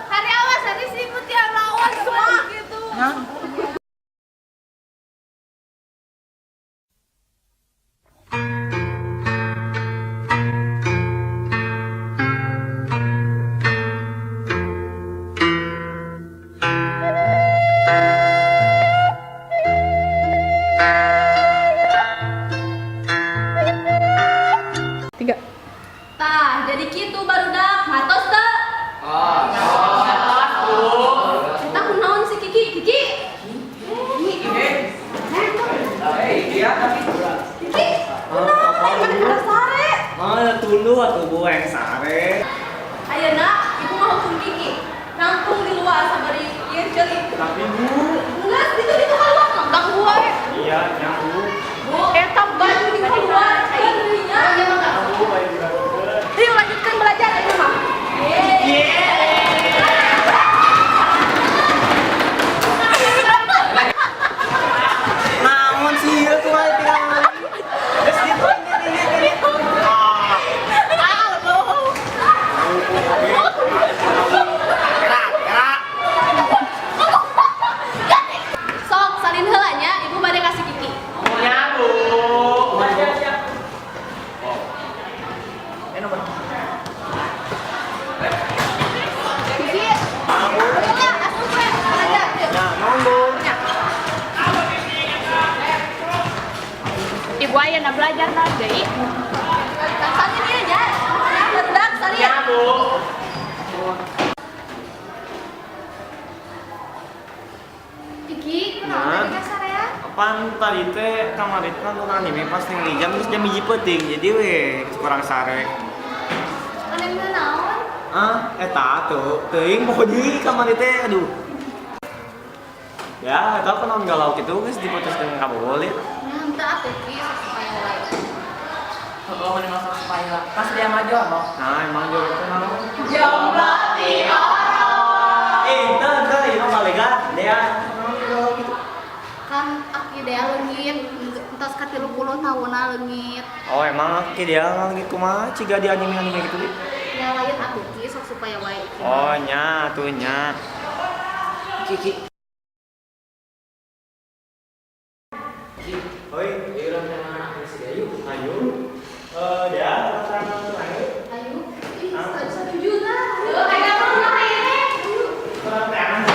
Hari awas, hari siput yang lawan semua gitu. Tiga. Tah, jadi kitu barudak, ngartos teu? Eta kunaon si Kiki? Kiki? Kiki, kunaon aya mana kada sare? Oh, tunduh atuh, Bu, yang sare. Ayeuna ibu ngahukum Kiki. Nangtung di luar sabari ieu ceuli. Tapi, Bu. Enggak, itu keluar nangtang wae. Iya, nya, Bu. Bu, eta baju di keluar cai nya. Bu, bae budak. Ayo lanjutkan belajar ayo mah. Naon sih ieu kumaha tinggal. Geus gitu ini. Ah. Gerak, gerak. Sok salin heula nya, ibu bade kasih Kiki. Nya, Bu. Eh, nomor. Kiki. Ayo asup we, belajar. Yuk. Ya, naon, Bu? Nya. Ibu ayeuna belajar naon deui? Salin ieu nya. Barudak salin. Ya, Bu. Kiki, kunaon Nah. tadi kasarean? Apaan tadi teh kamari teh nonton anime pas ningali jam geus jam 1 peuting, jadi we kurang sare. Anime naon? Ah, eta tuh, teuing pokoknya kamari teh aduh. Ya, eta apa naon galau kitu geus diputuskeun ka boleh. Nah, henteu atuh Ki, sok supaya wae. Oh, mana masuk supaya pas dia maju apa? Nah, emang jorok teh naon? Jomblo ti Eh, ente, ente, ieu mah balegan, dia naon galau kitu. Kan aki dea leungit, entos ka 30 tahunna leungit. Oh, emang aki dia leungit kumaha ciga di anime-anime gitu di? Ya lain atuh Ki, sok supaya wae iki. Oh, nya, tuh nya. Kiki. Oi, Ayo orang mana sih ayo. Ayo. Eh, dia orang ayo. Ayo, ih, 1 juta. Yuk, ayo mah ayo. Orang teangan.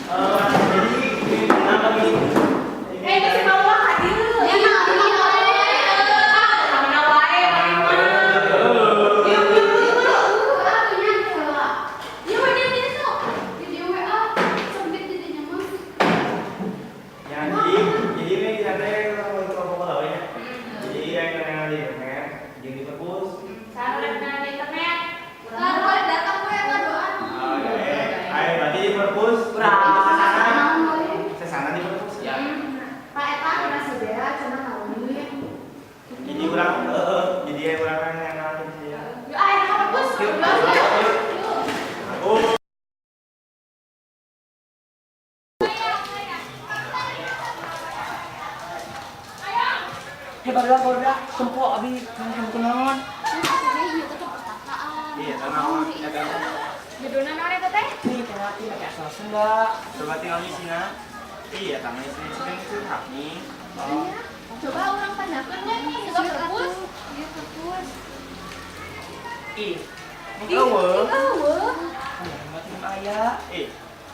Eh, jadi kenapa gini? Eh, geus bawa ka dieu. Ya, nah, Mana wae mah. Yuk, yuk, yuk, yuk. Atuh nya heula. Ieu we dia sok. Di dieu we ah. Sempit di dinya mah. Ya, jadi ini kita teh ngomongin kelompok bola ya. Jadi yang kenal di internet, jeung di perpus. Sareng di internet. Lah, boleh datang we ngadoan. Oh, ya, ayo berarti di perpus. Kurang. Sesana. Sesana di perpus. Ya. Pak eta kena si Dea cenah naon. Jadi orang, jadi orang yang ngalamin sih ya. Yuk, ayo ka perpus. Yuk. Yuk. Oh. Hei barudak barudak, tempo abi kan kunaon? Iya, teh perpustakaan. Iya, naon? Eta. Judulna naon eta teh? Ih, teh pakai asal Sunda. Coba tinggal di sini. Iya, taman sini sini curhat nih. Oh. Coba orang tanyakeun we ke perpus. Iya, perpus. Ih, Eueuh. Eueuh. mati aya. Eh,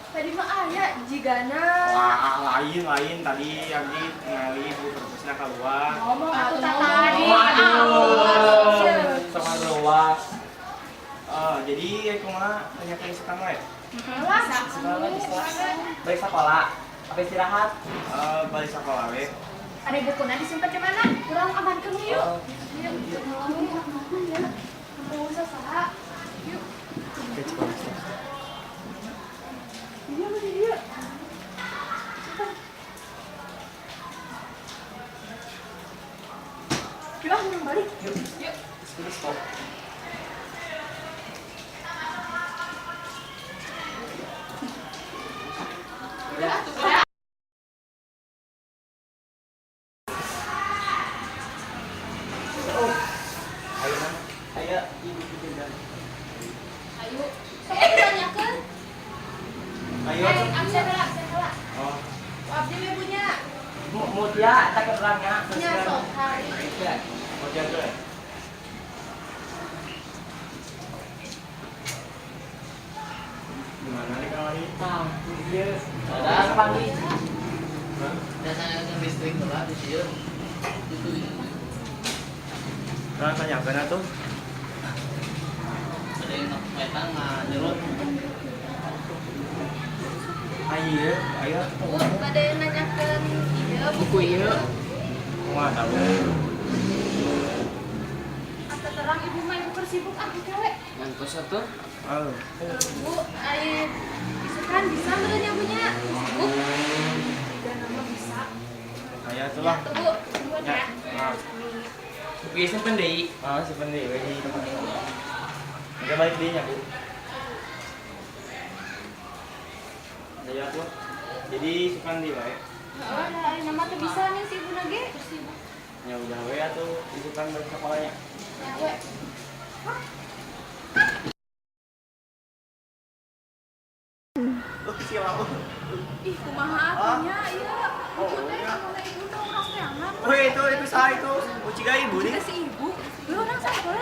Tadi mah aya jigana. wah, lain lain tadi abdi ngali bu perpusna keluar. Ngomong atuh Tadi. Waduh. Sama luas. Eh, jadi ya kumaha tanya ke sekarang we? Sekolah bisa. Balik sekolah. Apa istirahat? Eh, balik sekolah we. Ada bukuna disimpan di mana? Kurang amankeun yuk. Oh. Yuk, mana ya? Mau saha? Yuk. Iya, mana dia? Cepat. Yuk, ah, balik. Yuk. Yuk. Terus stop. Udah, tuh. Oh, jaga. Gimana nih kalau ini? Tah, ieu. Ada panggil. Biasanya listrik lah di sini. Itu Nah, tanyakan atuh. Ada yang metang nyerut. Ayo, ayo. Bu, bade nanyakeun ieu Buku ieu. Wah, tahu. Asa terang ibu mah, ibu keur sibuk ah gawe. Ngantos atuh. Halo. Bu, ai isukan bisa meureun nya, Bu, nya? Sibuk. Tiga nama bisa. Ayo atuh lah. Tuh, Bu, nuhun ya. Nah. Buku ieu simpen deui. Ah, simpen deui we di tempat ini. Enggak balik deui nya, Bu. Ayo atuh. Jadi isukan deui wae. Heeh, da ari nama teh bisa nih si ibu nage. Sibuk. Ya udah we atuh, isukan balik sekolahnya. Ya we. Oh, siapa? Ih, kumaha atuh nya ieu? Oh, Buku teh iya. kalau ibu nu urang teangan. Weh, itu saha itu? Uciga ibu nih. Juga si ibu. Lu urang samper.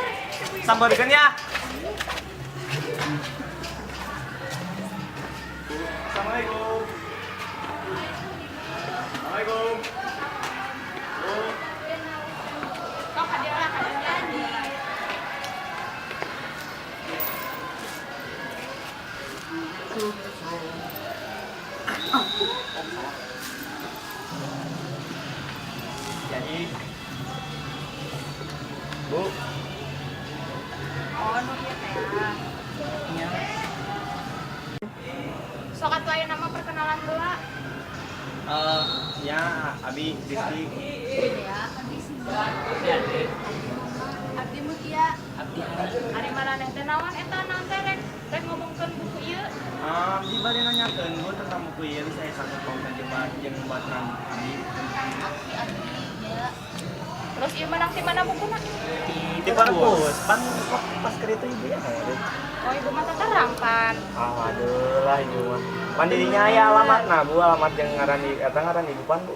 Sambarkeun ya. Assalamualaikum. Assalamualaikum. Bu. Kok hadiah lah, hadiah. Jadi, Bu, Oh, nu ieu teh. Nya. Sok atuh aya nama perkenalan heula. Eh, ya, Abi Rizky. Ya, abdi Sinta. Abdi Ade. Abdi Mutia. Abdi Ari. Ari maraneh teh naon eta, naon teh rek ngomongkeun buku ieu? Abdi bade nanyakeun, Bu, tentang buku ieu, bisa sangkut pautna jeung jeung baturan Abi. Tentang abdi abdi ya. Terus ieu menang ti mana bukuna? Di perpus, pan waktu pas keur itu ibu ya. Oh, ibu mah teh terang pan. Ah, waduh lah ibu mah. Pan dirinya aya alamatna, Bu, alamat jeung ngaran eta ngaran ibu pan, Bu.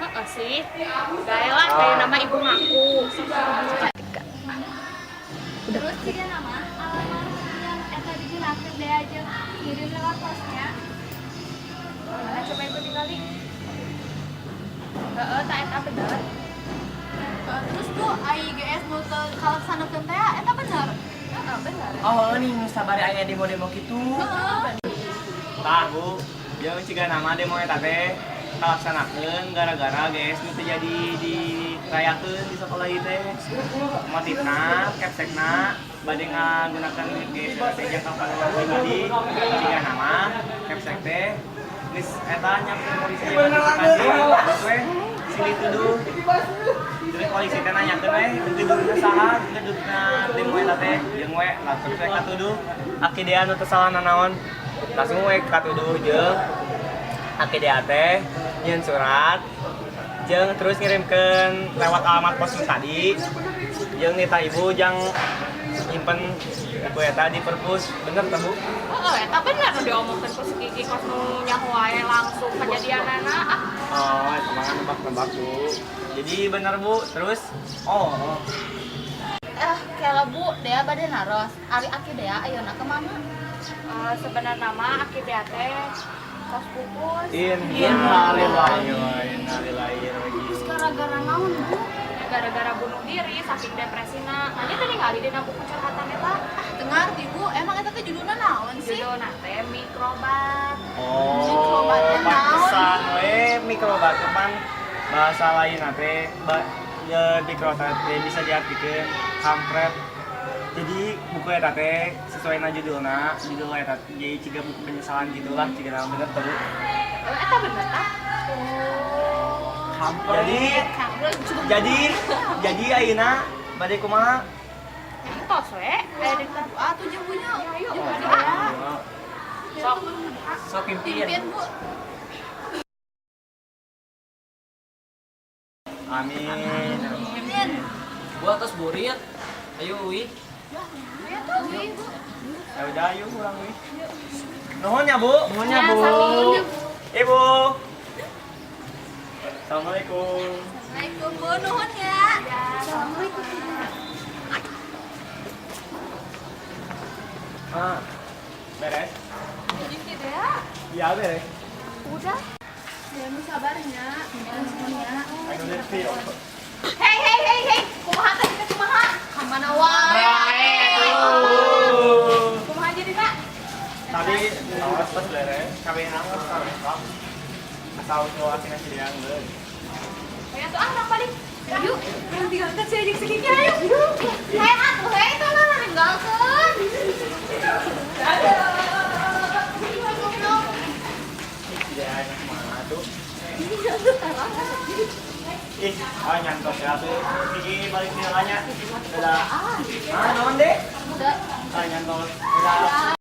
Heeh sih. Gae lah, kayak nama ibu ngaku. Terus juga nama alamat yang eta digunakan deh aja ngirim lewat posnya. Mana coba ibu tinggali. Heeh, tak eta bener. Terus tuh AIGS nu teu kalaksanakeun teh eta bener. Heeh, bener. Oh, nih nu sabari aya demo-demo kitu. Heeh. Tah, Bu, jeung ciga nama demo eta teh kalaksanakeun gara-gara GS nu teu jadi dirayakeun di sekolah ieu teh. Motifna, kepsekna bade ngagunakeun GS eta teh jangka keperluan pribadi. Ciga nama kepsek teh geus eta nyampe polisi klarifikasi terus we silih tuduh. Terus polisi teh nanyakeun we gedungna saha, gedungna demo eta teh, jeung we langsung we katuduh Aki Dea nu teu salah nanaon. Langsung we katuduh jeung Aki Dea teh nyieun surat jeung terus ngirimkeun lewat alamat pos nu tadi jeung nita ibu jang nyimpen buku eta di perpus, bener teh, Bu? Heeh, eta bener nu diomongkeun ku si Kiki, kos nu nyaho wae langsung kejadianana ah. Oh, eta mah nebak-nebak, Bu. Jadi bener, Bu. Terus oh. Eh, kela Bu, Dea bade naros. Ari Aki Dea ayeuna kemana? Eh, sebenarnya mah Aki Dea teh tos pupus. Innalillahi wa inna ilaihi Terus raji'un. gara-gara naon, Bu? Ya, gara-gara bunuh diri saking depresina. Nanya tadi ngali dina buku curhatan eta. Ah, teu ngarti, Bu. Emang eta teh judulna naon sih? Judulna teh Mikrobat. Oh, Mikrobat teh naon? pantesan we mikrobat teh pan bahasa lain teh ba, ya mikrobat teh bisa diartikeun kampret. Jadi buku eta teh sesuai na judulna, judul eta jadi ciga buku penyesalan gitulah, ciga nama bener tuh. Eh, eta bener tah? Jadi jadi ayeuna bade kumaha? Entos we, aya di Ah, tuh jeung punya. Ayo. Jeung Dea. Sok. Sok pimpin. Pimpin, Bu. Amin. Pimpin. Bu atas burit. Ayo uih. Ayo tuh, Bu. Ya udah ayo urang euy. Nuhun ya, Bu. Nuhun ya, Bu. Ibu. Assalamualaikum. Assalamualaikum, Bu. Nuhun ya. Ah. Beres? Jadi Dea. Iya, beres. Udah. Ya nu sabarnya, semuanya. Ayo udah sih. Hei hei hei hei, kumaha tadi teh kumaha? Ka mana wae? Kumaha jadi, Pak? Tadi awas pas beres, kabeh nangis kabeh. Asal tuh akhirnya si Dea geus. Ayo tuh ah, urang balik. Yuk, urang tinggalkan si Ajeng si Kiki ayo. Hei atuh hei teh lah ninggalkeun. Dadah. Si Dea enak mana tuh? Ih, ah nyantos ya tuh. Kiki balik nilainya. Dadah. Ah, naon deh? Udah. Ah, nyantos. Dadah.